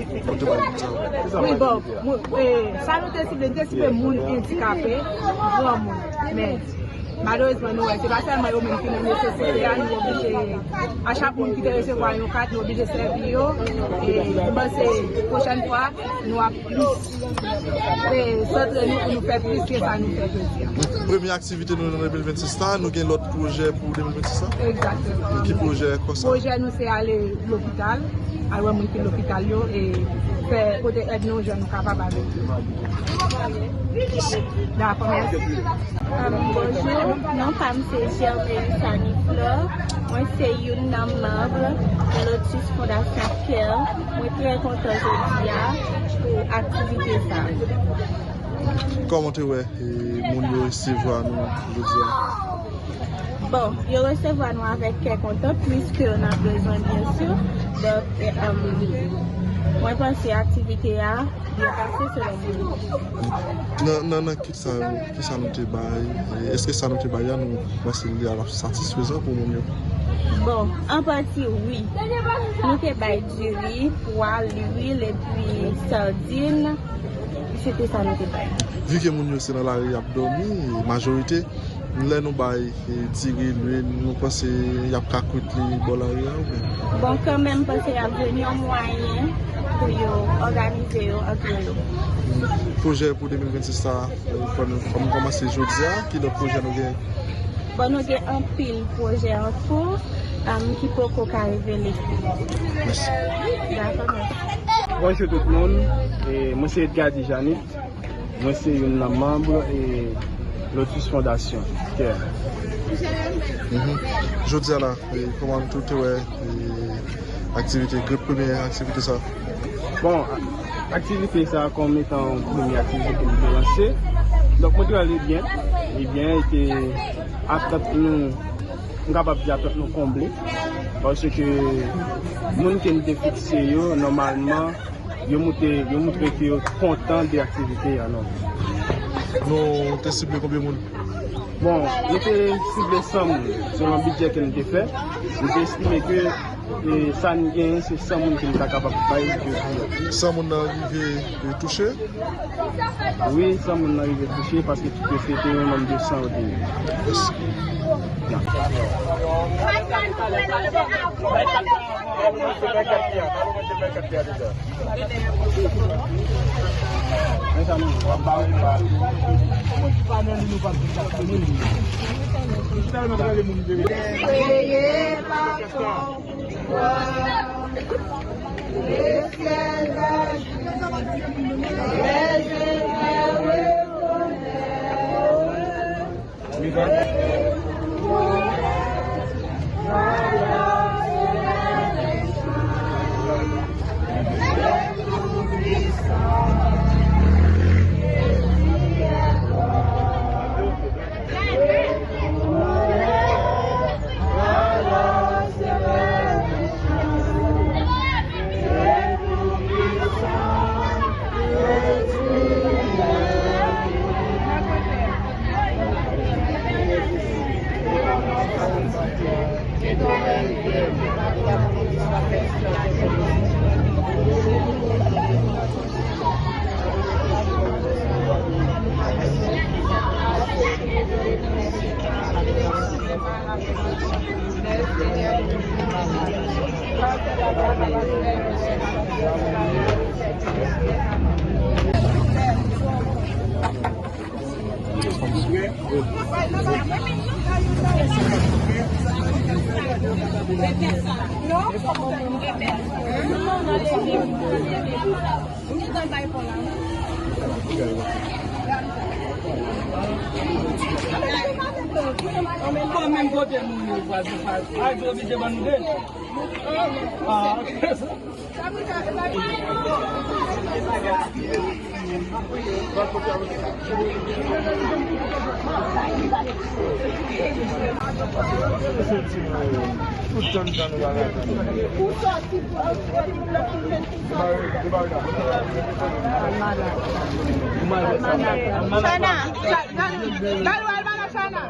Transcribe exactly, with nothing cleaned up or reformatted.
Wi, bon, moun, e, sa nou te sible, nou te sible moun andikape, granmoun. Men, malerezman, nou wè, se pa sèlman yo menm ki nan nesesite a, nou oblije, a chak moun ki te resevwa yon kat, nou oblije sèvi yo. E, m panse, pwochèn fwa, nou ap plis, e, santre nou pou nou fè plis ke sa nou fè jodi a. Premye aktivite nou nan de mil vennsis la, nou gen lòt pwojè pou de mil vennsis la? Egzakteman. Ki pwojè konsa? Pwojè nou se ale lopital, al wè moun ki lopital yo, e fè pote èd nou jan nou kapab avèk yo. Dakò, mèsi. Um, bonjou, non pa m se Germaine Saniflor. Mwen se youn nan manm Lotus Fondasyon Care. Mwen trè kontan jodi a pou aktivite sa. Kòman w te wè, e, moun yo resevwa nou jodi a? Bon, yo resevwa nou avèk kè kontan, pliske yo nan bezwen, byen si. Donk, e, um, mwen panse aktivite a byen pase selon mwen. Nan, nan, nan kit sa yo, kisa nou te bay? E, èske sa nou te bay a, nou panse li ap satisfezan pou moun yo? Bon, an pati, wi. Nou te bay diri, pwa, lwil, epi sadin. Se te sa nou te bay. Vi ke moun yo se nan lari y ap dòmi, majorite, lè nou bay, e, diri, lwil, nou panse y ap ka kwit li bò lari a oubyen? Bon, kanmenm, m panse y ap jwenn yon mwayen pou yo òganize yo antre yo. Pwojè pou de mil vennsis sa, e, kòm, kòm kòmanse jodi a, ki lòt pwojè nou gen? Bon, nou gen anpil pwojè an kou, um, ki poko ka revele. Mèsi. Dakò, mèsi. Bonjou tout moun. E, mwen se Edgardy Janit. Mwen se youn nan manm, e, Lotus Fondasyon Care. Mhm. Jodi a la, e, kòman tou te wè, e, aktivite, grip premye aktivite sa? Bon, a-, aktivite sa kòm etan premye aktivite ke nou te lanse. Donk, mwen te wè li byen. Li byen, e ke atant nou, m kapab di atant nou konble. Paske moun ke nou te fikse yo, nòmalman, yo moutre, yo moutre ke yo kontan de aktivite a, non. Nou te sible konbyen moun? Bon, nou te sible san moun. Selon bidjè ke nou te fè, nou te estime ke, e, sa n genyen, se san moun ke nou ta kapab bay jodi a. San moun nan rive, e, touche? Wi, san moun nan rive touche, paske tout yo se te yon nonm de san yo te ye. Mèsi. Bon, menm kote moun yo vwazen pa, a, yo oblije ban nou de. Ah, ok. Chana, Dalou al ba nan Chana.